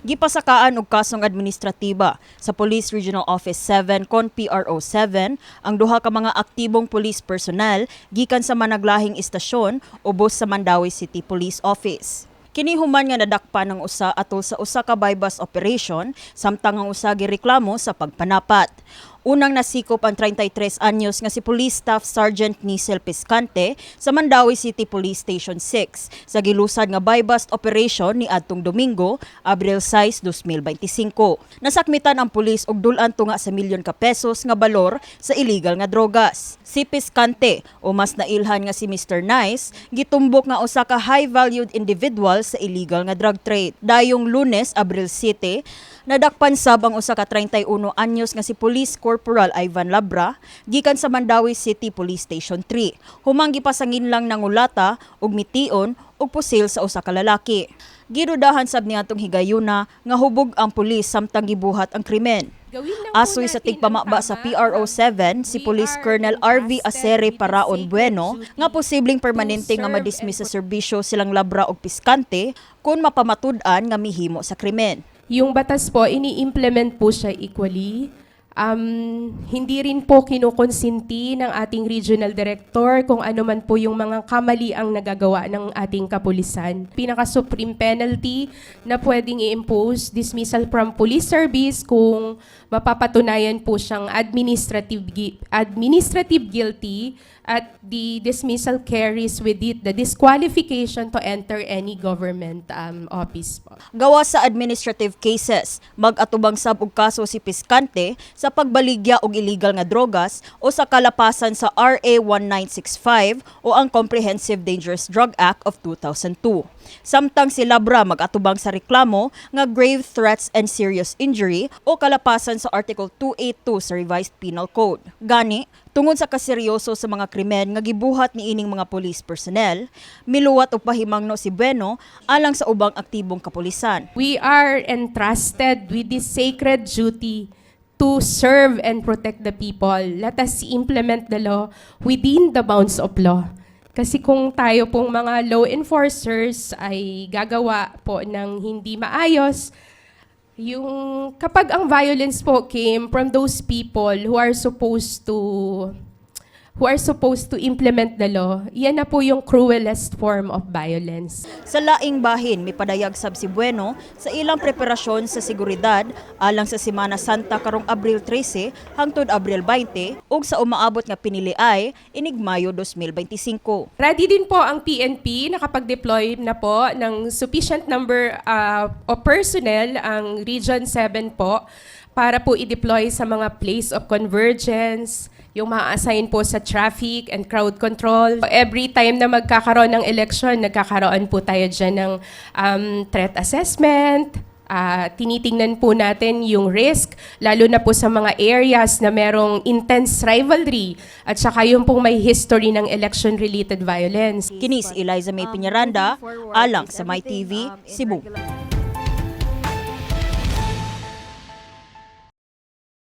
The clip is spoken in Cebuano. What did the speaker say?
Gipasakaan og kasong administratiba sa Police Regional Office 7 kon PRO 7 ang duha ka mga aktibong police personnel gikan sa managlahing istasyon ubos sa Mandaue City Police Office. Kini human nga nadakpan ang usa atol sa usa ka buy-bust operation, samtang ang usa gireklamo sa pagpanapat. Unang nasikop ang 33 anyos nga si Police Staff Sergeant Nisel Piscante sa Mandaue City Police Station 6 sa gilusad nga buy-bust operation ni adtong Domingo, Abril 6, 2025. Nasakmitan ang pulis og dul-an tunga sa milyon ka pesos nga balor sa illegal nga drogas. Si Piscante o mas nailhan nga si Mr. Nice, gitumbok nga usa ka high-valued individual sa illegal nga drug trade. Dayong Lunes, Abril 7, nadakpan sab ang usa ka 31 anyos nga si Police Corporal Ivan Labra gikan sa Mandaue City Police Station 3. Humang gipasangin lang nangulata og mation og pusil sa usa ka lalaki. Gidudahan sab niadtong higayuna nga hubog ang pulis samtang gibuhat ang krimen. Gawin lang po Asoy sa natin ang tigpamaba sa tama. PRO 7 si We Police are Colonel RV entrusted Acere with the Paraon sacred Bueno duty nga posibleng to permanente nga serve madismiss and sa serbisyo silang Labra og Piskante kung mapamatud-an nga mihimo sa krimen. Yung batas po, ini-implement po siya equally. Hindi rin po kinukonsinti ng ating regional director kung ano man po yung mga kamaliang nagagawa ng ating kapulisan. Pinaka-supreme penalty na pwedeng i-impose, dismissal from police service kung mapapatunayan po siyang administrative guilty, at the dismissal carries with it the disqualification to enter any government office po. Gawas sa administrative cases, mag-atubang sab og kaso si Piscante sa pagbaligya og illegal nga drogas o sa kalapasan sa RA 1965 o ang Comprehensive Dangerous Drug Act of 2002. Samtang si Labra mag-atubang sa reklamo nga grave threats and serious injury o kalapasan sa Article 282 sa Revised Penal Code. Gani, tungod sa kaseryoso sa mga krimen nga gibuhat niining mga police personnel, miluwat og pahimangno si Bueno alang sa ubang aktibong kapulisan. We are entrusted with this sacred duty to serve and protect the people. Let us implement the law within the bounds of law. Kasi kung tayo pong mga law enforcers ay gagawa po ng hindi maayos, yung kapag ang violence po came from those people who are supposed to implement the law, yan na po yung cruelest form of violence. Sa laing bahin, mipadayag sab si Bueno sa ilang preparasyon sa seguridad alang sa Semana Santa karong Abril 13 hangtod Abril 20 ug sa umaabot nga piniliay inig Mayo 2025. Ready din po ang PNP, nakapag-deploy na po ng sufficient number of personnel ang Region 7 po para po i-deploy sa mga place of convergence, yung ma-assign po sa traffic and crowd control. Every time na magkakaroon ng election, nagkakaroon po tayo dyan ng threat assessment. Tinitingnan po natin yung risk, lalo na po sa mga areas na merong intense rivalry at saka yung pong may history ng election-related violence. Kini si Eliza May Piñaranda, alang sa MyTV, Cebu.